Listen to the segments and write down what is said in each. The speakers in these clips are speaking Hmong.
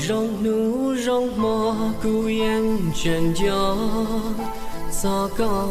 Zoo hnub zoo hmo kuv yeej tseem nco txog koj.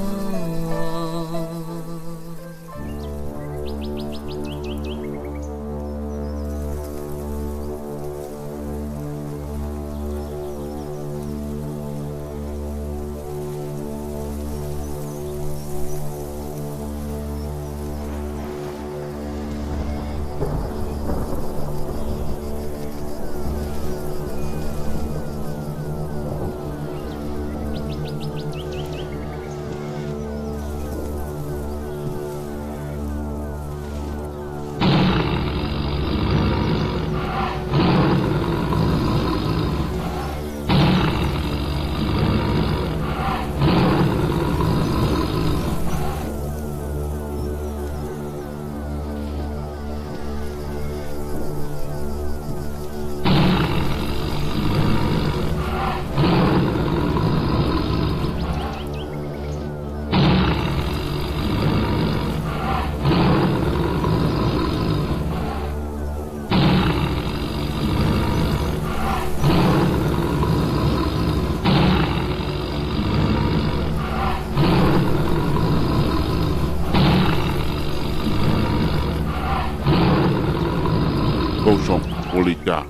Nkauj Zoo, ua li cas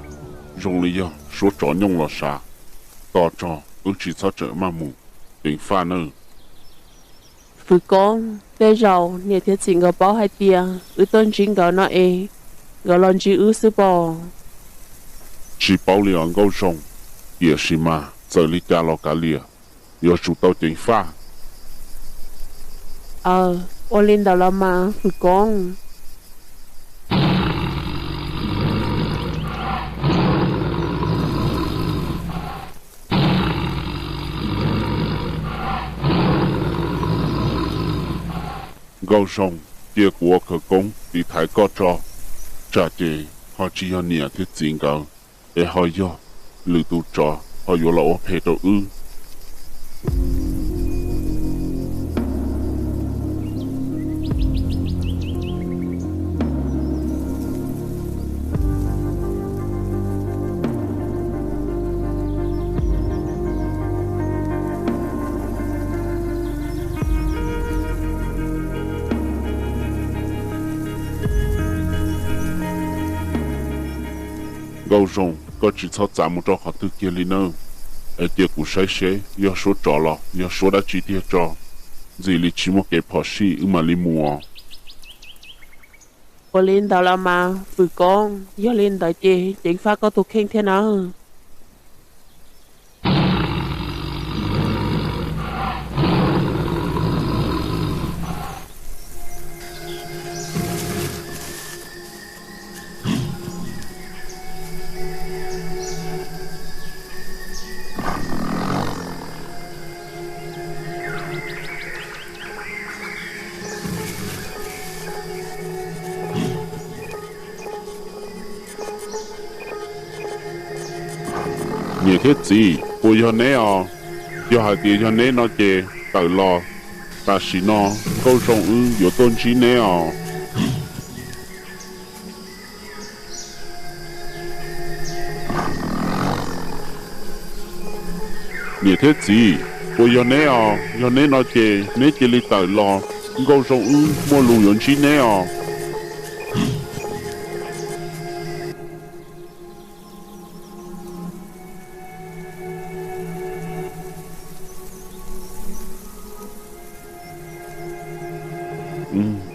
zoo li yog suab tsov nyooj los sav? Tos tso, wb tsis txhob tseem maj mus ceev faj nawb. Fwv Koob, tej zaum niam thiab txiv nkawd paub hais tias wb tuaj ntsib nkawd no es nkawd los ntsib wb xwb pob? Tsis paub li os Nkauj Zoo, tiam sis mas txawm li cas los kav liam, yuav tsum tau ceev faj. Aw, ua li ntawd los mas Fwv Koob. Nkauj Zoo, cia kuv ua khawv koob tiv thaiv koj tso, tsam ces ho tsis yog niam thiab txiv nkawd, es ho yog lwm tus tsov ho yuav los ua phem rau wb. Nkauj Zoo, koj tsis txhob txav mus rau qhov twg kiag li nawb, es cia kuv saib seb yog suab tsov los yog suab dab tsi tiag tso, ntxim li tsis muaj kev phom sij wb mam li mus. Ua li ntawd los mas Fwv Koob, yog li ntawd ces ceev faj koj tus kheej thiab nawb. Niam thiab txiv, puas yog neb os? Yog hais tias yog neb no ces tawm los, tam sim no Nkauj Zoo wb yuav tuaj ntsib neb os. Niam thiab txiv, puas yog neb os? Yog neb no ces neb cia li tawm los, Nkauj Zoo wb muaj lus yuav ntsib neb os.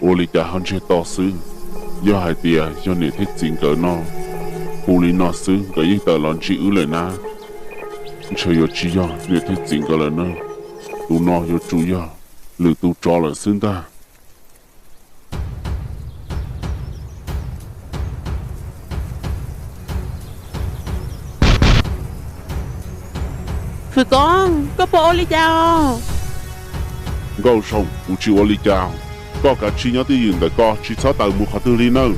Ua li cas ho ntsiag to xwb? Yog hais tias yog niam thiab txiv nkawd no, hu li no xwb nkawd yeej tawm los ntsib wb lawm na. Ntshe yuav tsis yog niam thiab txiv nkawd lawm na, tus no yuav tsum yog lwm tus tsov lawm xwb ntag. Fwm Koob, koj puas ua li cas os? Nkauj Zoo, kuv tsis ua li cas. Koj kav tsij nyob twj ywm ntawm ko, tsis txhob tawm mus qhov twg li nawb.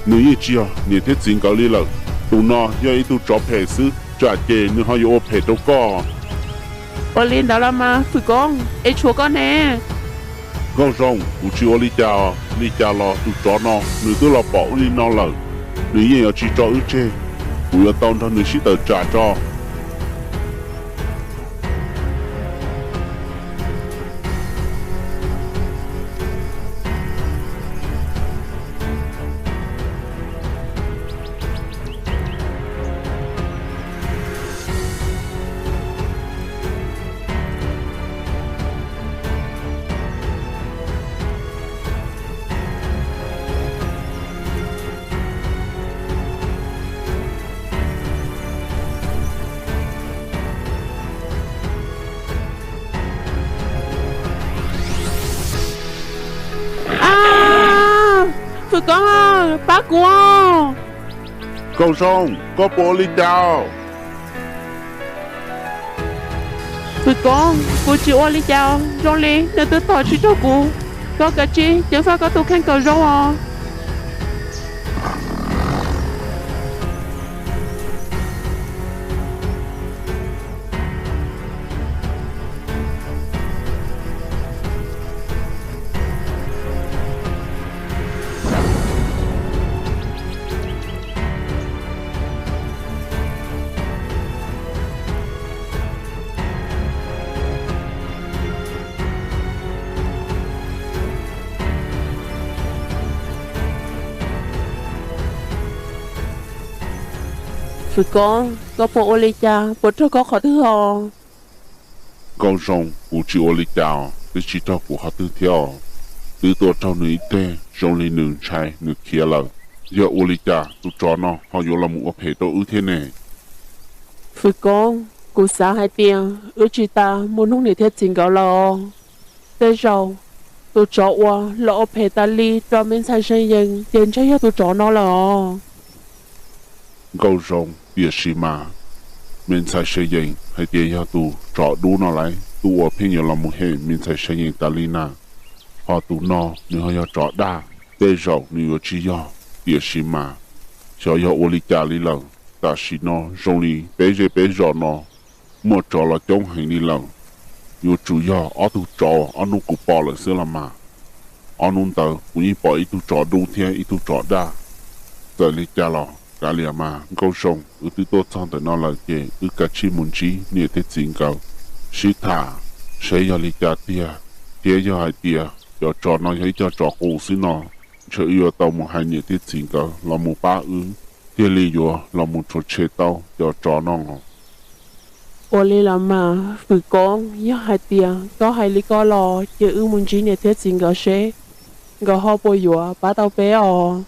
Nws yeej tsis yog niam thiab txiv nkawd li lawm. Tus no yog ib tug tsov phem xwb, tsam ces nws ho yuav ua phem rau koj. Ua li ntawd los mas Fwm Koob, es tshuav koj ne. Nkauj Zoo, kuv tsis ua li cas os. Li cas los tus tsov no nws twb los pom wb li no lawm, nws yeej yuav tsis tso wb tseg. Kuv yuav tau nrog nws sib tawm tsam tso. Fwm Koob, pab kuv! Nkauj Zoo, koj puas ua li cas? Fwm Koob, kuv tsis ua li cas, zoo li nws twb tos tsis raug kuv. Koj kav tsij ceev faj koj tus kheej kom zoo os. Fwm Koob, koj puas ua li cas, puas raug koj qhov twg os? Nkauj Zoo, kuv tsis ua li cas os, twb tsis raug kuv qhov twg thiab os. Twb tua raug nws ib teg, zoo li nws ntshai nws khiav lawm. Yog ua li cas tus tsov no ho yuav los mus ua phem rau wb thiab ne? Fwm Koob, kuv xav hais tias wb tsis tas mus nug niam thiab txiv nkawd lawm os. Tej zaum tus tsov uas los ua phem tas li rau me ntxhais See Yees ces ntshe yog tus tsov no lawm os. Nkauj Zoo, tiam sis mas me ntxhais See Yees hais tias yog tus tsov dub no lawm, tus uas pheej yuav los mus hem me ntxhais See Yees tas li na. Ho tus no nws ho yog tsov dag, tej zaum nws yuav tsis yog. Tiam sis mas xyov yog ua li cas li lawm, tam sim no zoo li peb zej peb zos no muaj tsov los coob heev li lawm. Yuav tsum yog ob tug tsov ob hnub kuv pom lawm xwb los mas. Ob hnub ntawd kuv yeej pom ib tug tsov dub thiab ib tug tsov daj. Txawm li cas los kav liam mas Nkauj Zoo, wb twb tuaj txog ntawm no lawm ces wb kav tsij mus ntsib niam thiab txiv nkawd sib tham seb yog li cas tiag, thiab yog hais tias cov tsov no yog ib co tsov qus xwb no, ntshe wb yuav tau mus hais niam thiab txiv nkawd los mus pab wb thiaj li yuav los mus rhuav tshem tau cov tsov no. Ua li los mas Fwm Koob, yog hais tias koj hais li ko los ces wb mus ntsib niam thiab txiv nkawd seb nkawd ho puas yuav pab tau peb os.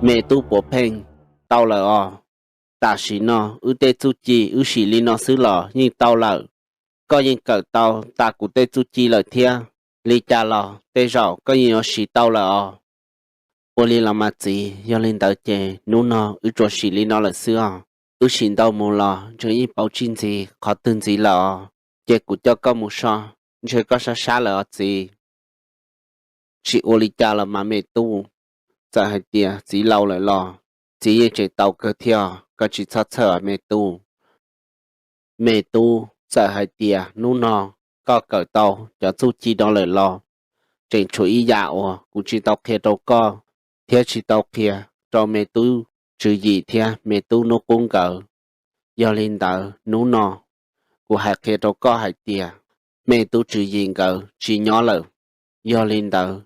Me tub puas pheej tau lawm os? Tam sim no wb tej txuj ci wb sim li no xwb los yeej tau lawm. Koj yeej kawm tau tas kuv tej txuj ci lawm thiab. Li cas los tej zaum koj yeej yuav siv tau lawm os. Ua li los mas txiv, yog li ntawd ces hnub no wb tsuas sim li no lawm xwb os. Wb sim ntau mus los ntshe yeej pauv tsis ntxiv qhov twg ntxiv lawm os. Ces kuv coj koj mus so, ntshe koj sab sab lawm os txiv. Tsis ua li cas los mas me tub, txawm hais tias txiv laus lawm los txiv yeej tseem tau kawg thiab, koj tsis txhob txhawj me tub. Me tub, txawm hais tias hnub no koj kawm tau cov txuj ci no lawm los tseem tshuav ib yam uas kuv tsis tau qhia rau koj thiab tsis tau qhia rau me tub Tswv Yim thiab me tub Hnub Qub nkawd. Yog li ntawd hnub no kuv hais qhia rau koj hais tias me tub Tswv Yim nkawd tsis nyob lawm. Yog li ntawd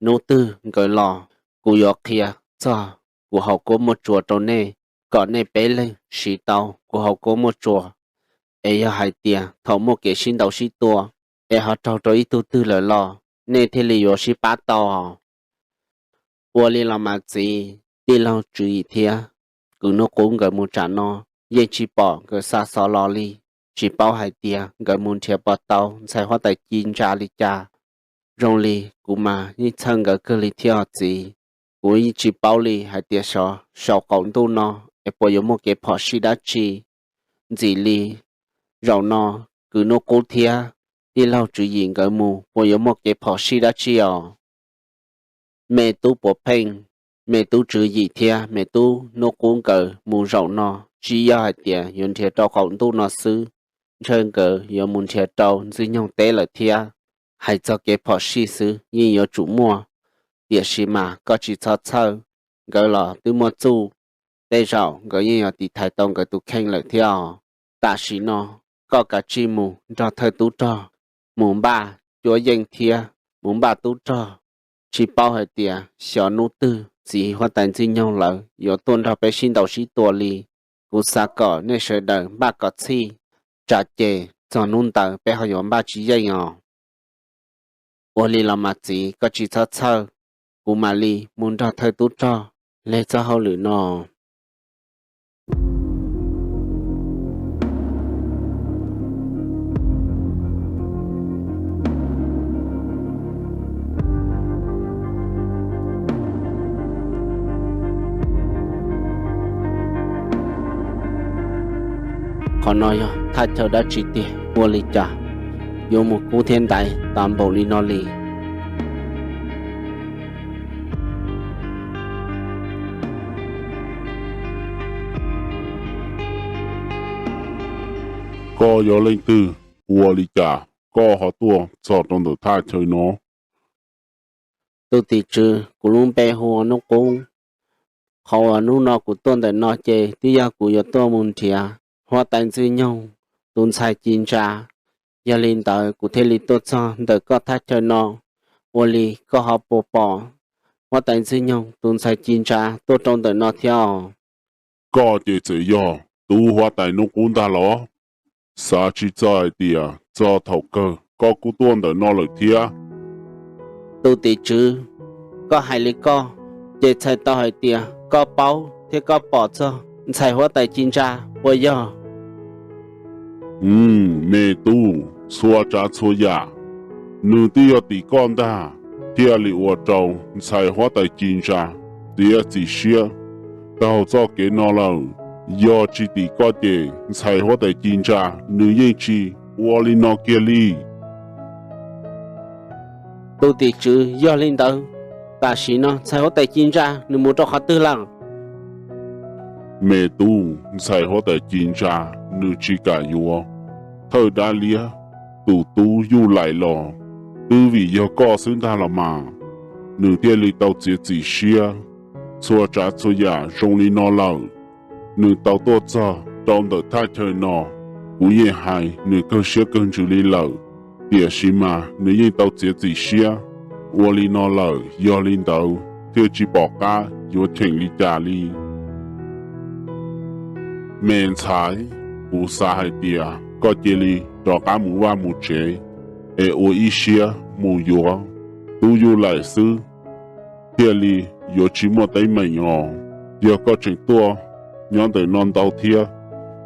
hnub twg nkawd los kuv yuav qhia txog kuv hauv kuab muaj tsuas rau nej, kom nej peb leeg siv tau kuv hauv kuab muaj tsuas. Es yog hais tias thaum muaj kev sib ntaus sib tua es ho raug rau ib tug twg lawm los nej thiaj li yuav sib pab tau. Ua li los mas txiv, tij laug Tswv Yim thiab kwv Hnub Qub nkawd mus tsam no yeej tsis pom nkawd xa xov los li. tsis paub hais tias nkawd mus nrhiav pom tau ntxhais huab tais ci ntsa li cas. Zoo li kuv mas yeej txhawj nkawd kawg li thiab os txiv. Kuv yeej tsis paub li hais tias xyov saum qaum ntuj no es puas yuav muaj kev phom sij dab tsi. Ntxim li zaum no kwv Hnub Qub thiab tij laug Tswv Yim nkawd mus puas yuav muaj kev phom sij dab tsi os. Me tub Puav Pheej, me tub Tswv Yim thiab me tub Hnub Qub nkawd mus zaum no tsis yog hais tias yuav nrhiav rau qaum ntuj no xwb, ntshe nkawd yuav mus nrhiav rau Ntxwg Nyoog teb lawm thiab. Hais txog kev phom sij xwb yeej yuav tsum muaj, tiam sis mas koj tsis txhob txhawj, nkawd los twb muaj txuj, tej zaum nkawd yeej yuav tiv thaiv tau nkawd tus kheej lawm thiab os. Tam sim no koj kav tsij mus nrog thawj tub rog mus npaj cuab yeej thiab mus npaj tub rog. Tsis paub hais tias xyov hnub twg txiv huab tais Ntxwg Nyoog lawv yuav tuaj nrog peb sib ntaus sib tua li. Kuv xav kom nej sawv daws npaj kom txhij, tsam ces txog hnub ntawd peb ho yuav npaj tsis yeej os. Ua li los mas txiv, koj tsis txhob txhawj, kuv mam li mus nrog thawj tub rog leg txoj hauj lwm no. Qhov no yog thaj chaw dab tsi tiag, ua li cas yuav mus kub thiab ntaiv tas npaum li no li? Koj yog leej twg? Ua li cas koj ho tuaj txog rau ntawm thaj chaw no? Tus tim tswv, kuv lub npe hu ua Hnub Qub. Qhov uas hnub no kuv tuaj ntawm no ces twb yog kuv yuav tuaj mus nrhiav huab tais Ntxwg Nyoog tus ntxhais ci ntsa. Yog li ntawd kuv thiaj li tuaj txog ntawm koj thaj chaw no. Ua li koj ho puas pom huab tais Ntxwg Nyoog tus ntxhais ci ntsa tuaj rau ntawm no thiab os? Koj ces txawm yog tub huab tais Hnub Qub ntag los? Xav tsis txog hais tias txog thaum kawg koj kuj tuaj ntawm no lawm thiab. Tus tim tswv, koj hais li koj ces txhais tau hais tias koj paub thiab koj pom txog ntxhais huab tais ci ntsa puas yog? Me tub, txhua tsav txhua yam nws twb yog tim koj ntag, thiaj li ua rau ntxhais huab tais ci ntsa txiav txim siab taug txoj kev no lawm. Yog tsis tim koj ces ntxhais huab tais ci ntsa nws yeej tsis ua li no kiag li. Tus tim tswv, yog li ntawd tam sim no ntxhais huab tais ci ntsa nws mus rau qhov twg lawm? Me tub, ntxhais huab tais ci ntsa nws tsis kam yuav thawj dab liab tus tub Yuj Laim los twb vim yog koj xwb ntag los mas, nws thiaj li tau txiav txim siab. Txhua tsav txhua yam zoo li no lawm, nws tau tuaj txog rau ntawm thaj chaw no, kuv yeej hais nws kawg siab kawg ntsws li lawm, tiam sis mas nws yeej tau txiav txim siab ua li no lawm. Yog li ntawd thiaj tsis pom qab yuav cheem li cas li. Me ntxhais, kuv xav hais tias koj cia li rov qab mus vaj mus tsev es ua ib siab mus yuav tub Yuj Laim xwb, thiaj li yuav tsis muaj teeb meem os. Yog koj tseem tuaj nyob ntawm no ntau thiab,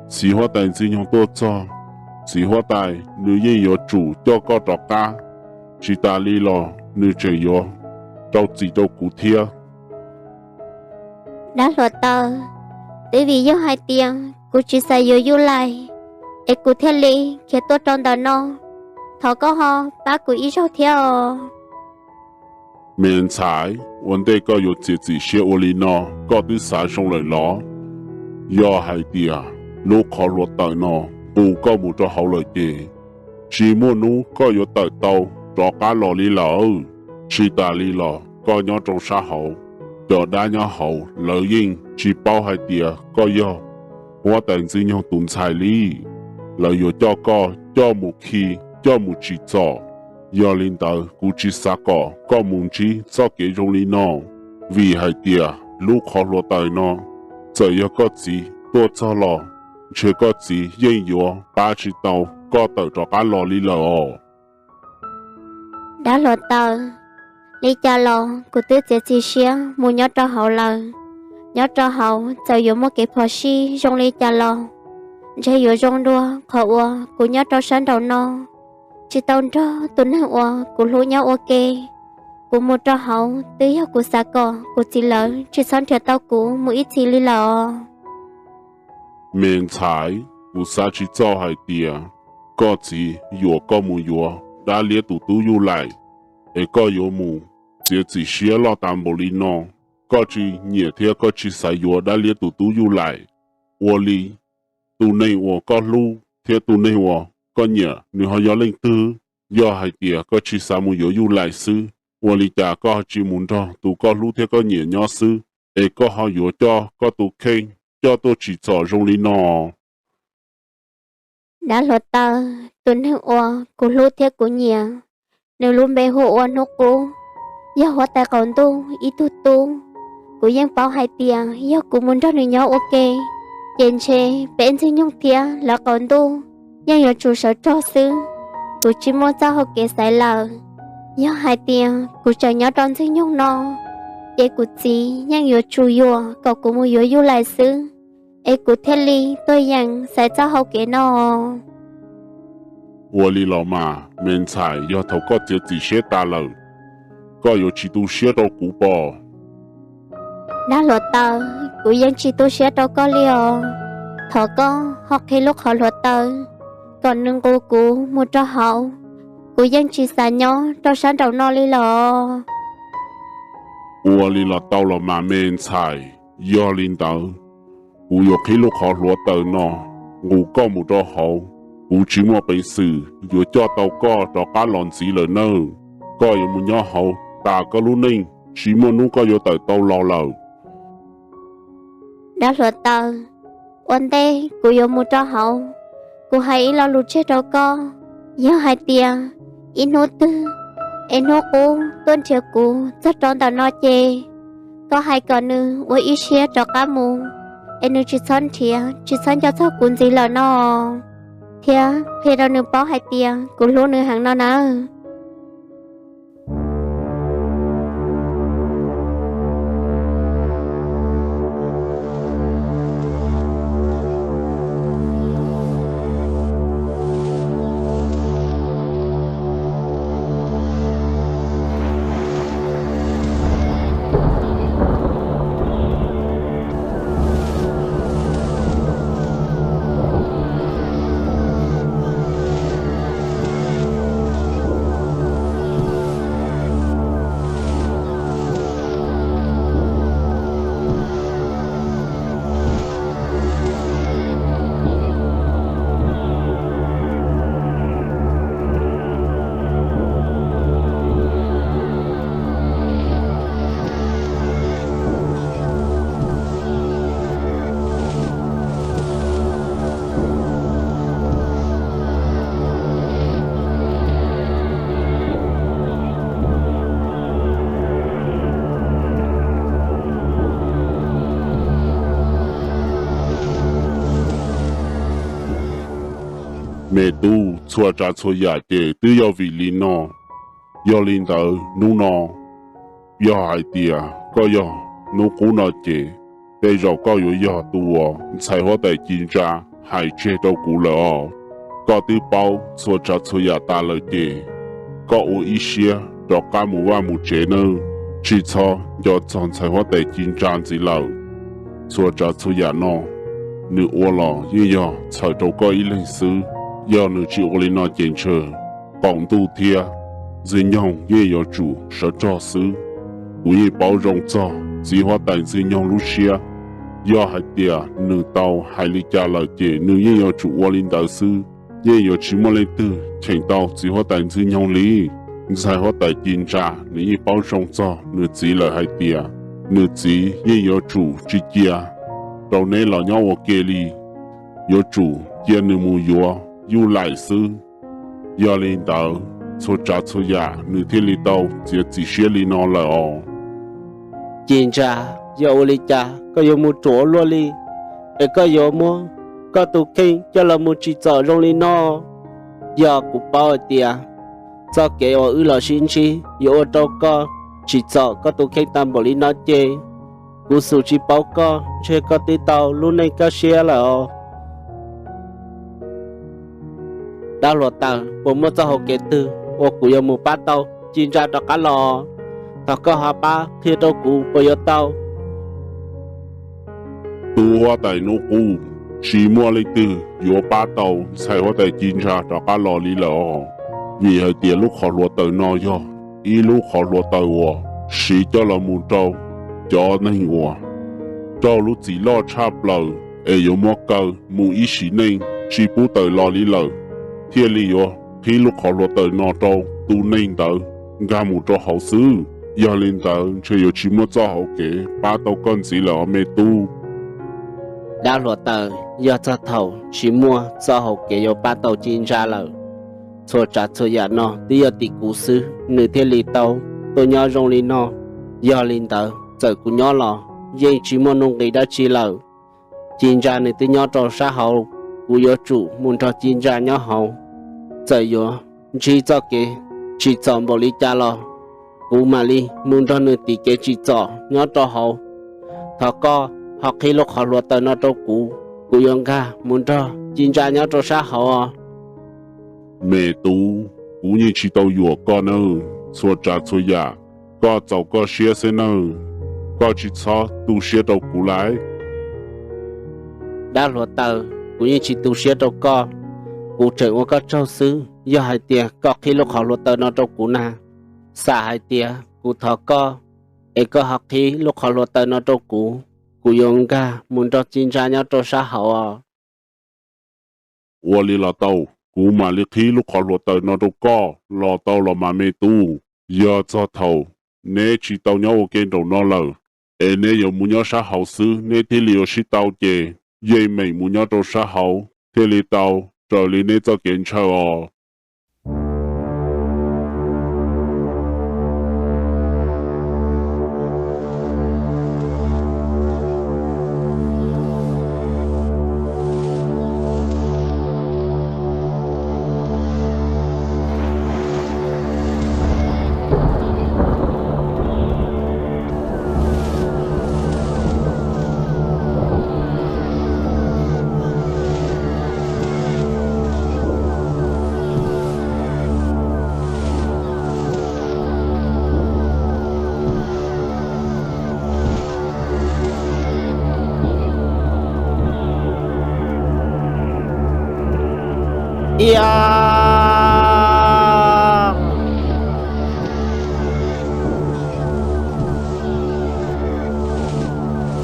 txiv huab tais Ntxwg Nyoog tuaj txog, txiv huab tais nws yeej yuav tsum coj koj rov qab, tsis tas li los nws tseem yuav rau txim rau kuv thiab. Dab hluas taw, twb vim yog hais tias kuv tsis xav yuav Yuj Laim, es kuv thiaj li khiav tuaj rau ntawm no. Thov koj ho pab kuv ib zaug thiab os. Me ntxhais, ua ntej koj yuav txiav txim siab ua li no, koj twb xav zoo lawm los? Yog hais tias lub qhov hluav taws no pus koj mus rau hauv lawm ces tsis muaj hnub koj yuav tawm tau rov qab los li lawm. Tsis tas li los koj nyob rau sab hauv, cov dab nyob hauv lawv yeej tsis paub hais tias koj yog huab tais Ntxwg Nyoog tus ntxhais li. Lawv yuav coj koj coj mus khi, coj mus tsim txom. Yog li ntawd kuv tsis xav kom koj mus ntsib txoj kev zoo li no, vim hais tias lub qhov hluav taws no, txawm yog koj txiv tuaj txog los ntshe koj txiv yeej yuav pab tsis tau koj tawm rov qab los li lawm os. Dab hluas taw, li cas los kuv twb txiav txim siab mus nyob rau hauv lawm. Nyob rau hauv txawm yuav muaj kev phom sij zoo li cas los ntshe yuav zoo dua qhov uas kuv nyob rau sab nraum no tsis tau nrog tus neeg uas kuv hlub nyob ua ke. Kuv mus rau hauv twb yog kuv xav kom kuv txiv lawv tsis txhob nrhiav tau kuv mus ib txhis li lawm. Me ntxhais, kuv xav tsis txog hais tias koj txiv yuam koj mus yuav dab liab tus tub Yuj Laim, es koj yuav mus txiav txim siab loj tas npaum li no. Koj tsis nyiam thiab koj tsis xav yuav dab liab tus tub Yuj Laim, ua li tus neeg uas koj hlub thiab tus neeg uas koj nyiam nws ho yog leej twg? Yog hais tias koj tsis xav mus yuav Yuj Laim xwb, ua li cas koj ho tsis mus nrog tus koj hlub thiab koj nyiam nyob xwb, es koj ho yuav coj koj tus kheej coj tuaj tsim txom zoo li no? Dab hluav taws, tus neeg uas kuv hlub thiab kuv nyiam, nws lub npe hu ua Hnub Qub, yog huab tais qaum ntuj ib tug tub. Kuv yeej paub hais tias yog kuv mus nrog nws nyob ua ke, ces ntshe peb Ntxwg Nyoog thiab lawv qaum ntuj yeej yuav tsum sawv rog xwb. Kuv tsis muaj txoj hau kev xaiv lawm. Yog hais tias kuv tseem nyob rau Ntxwg Nyoog no, ces kuv txiv yeej yuav tsum yuam kom kuv mus yuav Yuj Laim xwb, es kuv thiaj li tuaj yeem xaiv txoj hau kev no. Ua li los mas me ntxhais, yog thaum koj txiav txim siab tas lawm, koj yuav tsis tu siab rau kuv pob? Dab hluav taws, kuv yeej tsis tu siab rau koj li os. Thov koj ho qhib lub qhov hluav taws kom nws nqus kuv mus rau hauv. Kuv yeej tsis xav nyob rau sab nraum no li los. Ua li los tau los mas me ntxhais. Yog li ntawd, kuv yuav qhib lub qhov hluav taws no nqus koj mus rau hauv. Kuv tsis muaj peev xwm yuav coj tau koj rov qab los ntxiv lawm nawb. Koj yuav mus nyob hauv tas koj lub neej, tsis muaj hnub koj yuav tawm tau los lawm. Dab hluav taws, ua ntej kuv yuav mus rau hauv, kuv hais ib lo lus tseg rau koj. Yog hais tias ib hnub twg es hnub qub tuaj nrhiav kuv txog rau ntawm no ces, koj hais kom nws ua ib siab rov qab mus, es nws tsis txhob nrhiav tsis txhob nco txog kuv ntxiv lawm no, thiab qhia rau nws paub hais tias kuv hlub nws heev no nawb. Me tub, txhua tsav txhua yam ces twb yog vim li no. Yog li ntawd hnub no, yog hais tias koj yog Hnub Qub no ces, tej zaum koj yuav yog tus uas ntxhais huab tais ci ntsa hais tseg rau kuv lawm os. Koj twb paub txhua tsav txhua yam tas lawm ces, koj ua ib siab rov qab mus vaj mus tsev nawb, tsis txhob nco txog ntxhais huab tais ci ntsa ntxiv lawm. Txhua tsav txhua yam no, nws ua los yeej yog txhawm rau koj ib leeg xwb. Yog nws tsis ua li no ces ntshe qaum ntuj thiab Ntxwg Nyoog yeej yuav tsum sawv rog xwb. Kuv yeej paub zoo txog txiv huab tais Ntxwg Nyoog lub siab. Yog hais tias nws tau hais li cas lawm ces nws yeej yuav tsum ua li ntawd xwb. Yeej yuav tsis muaj leej twg cheem tau txiv huab tais Ntxwg Nyoog li. Ntxhais huab tais ci ntsa nws yeej paub zoo txog nws txiv lawm hais tias, nws txiv yeej yuav tsum tsis cia rau neb los nyob ua ke li, yuav tsum cia nws mus yuav Yuj Laim xwb. Yog li ntawd, txhua tsav txhua yam nws thiaj li tau txiav txim siab li no lawm os. Ci ntsa, yog ua li cas koj yuav mus ruam ua luaj li, es koj yuav muab koj tus kheej coj los mus tsim txom zoo li no? Yog kuv paub hais tias txoj kev uas wb los sib ntsib yuav ua rau koj tsim txom koj tus kheej tag npaum li no ces, kuv xum tsis paub koj ntshe koj twb tau lub neej kaj siab lawm os. Dab hluav taws, puas muaj txoj hauv kev twg uas kuv yuav mus pab tau ci ntsa rov qab los? Thov koj ho pab qhia rau kuv puas yuav tau? Tub huab tais Nub Qub, tsis muaj leej twg yuav pab tau ntxhais huab tais ci ntsa rov qab los li lawm os, vim hais tias lub qhov hluav taws no yog ib lub qhov hluav taws uas siv coj los mus rau cov neeg uas raug lub txim loj tshaj plaws es yuav muab kaw mus ib sim neej tsis pub tawm los li lawm, thiaj li yuav qhib lub qhov hluav taws no rau tus neeg ntawd nkag mus rau hauv xwb. Yog li ntawd ntshe yuav tsis muaj txoj hauv kev pab tau koj ntxiv lawm os me tub. Dab hluav taws, yog txog thaum tsis muaj txoj hauv kev yuav pab tau ci ntsa lawm, txhua tsav txhua yam no twb yog tim kuv xwb nws thiaj li tau tuaj nyob zoo li no. Yog li ntawd txawm kuv nyob los yeej tsis muaj nuj nqis dab tsi lawm. Ci ntsa nws twb nyob rau sab hauv, kuv yuav tsum mus nrog ci ntsa nyob hauv. Txawm yuav ntsib txoj kev tsim txom npaum li cas los kuv mam li mus nrog nws tim kev tsim txom nyob rau hauv. Thov koj ho qhib lub qhov hluav taws no rau kuv, kuv yuav nkag mus nrog ci ntsa nyob rau sab hauv os. Me tub, kuv yeej tsis tau yuam koj nawb, txhua tsav txhua yam koj txaus koj siab xwb nawb, koj tsis txhob tu siab rau kuv lawm. Dab hluav taws, kuv yeej tsis tu siab rau koj, kuv tseem ua koj tsaug xwb. Yog hais tias koj qhib lub qhov hluav taws no rau kuv na, xam hais tias kuv thov koj, es koj ho qhib lub qhov hluav taws no rau kuv, kuv yuav nkag mus nrog ci ntsa nyob rau sab hauv os. Ua li los tau, kuv mam li qhib lub qhov hluav taws no rau koj los tau los mas me tub. Yog txog thaum neb tsis tau nyob ua ke nraum no lawm, es neb yuav mus nyob sab hauv xwb neb thiaj li ua sib tau ces yeej meem mus nyob rau sab hauv thiaj li tau raws li neb txoj kev ntshaw os.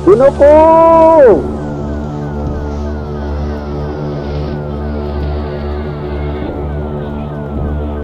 Tus Nub Qub,